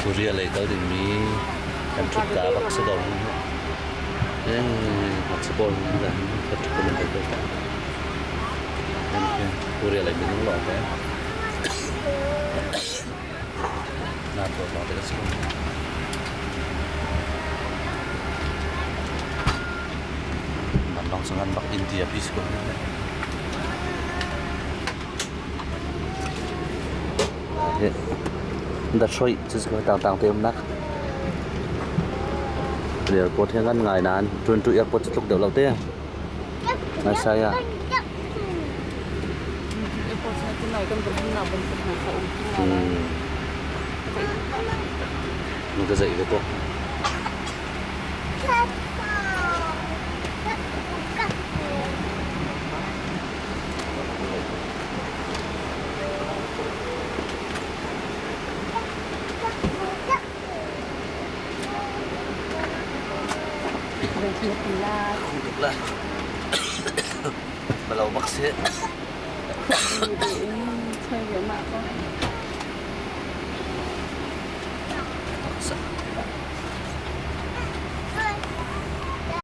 Korea lei kal dingmi kan ṭhutka bak si ko. Ngakchia pawl kan ṭhut kan ko ta. Korea lei minung lawng te. Na tuah lawng te ka si ko. Vanlawng cu ngan bak India pi si ko. Dathroih cu tangtang te umnak. Airport hi ngan ngai nain Toronto airport cu tluk deuh lo te. Naisai ah. Ka zeih ve ko. Malo bak si.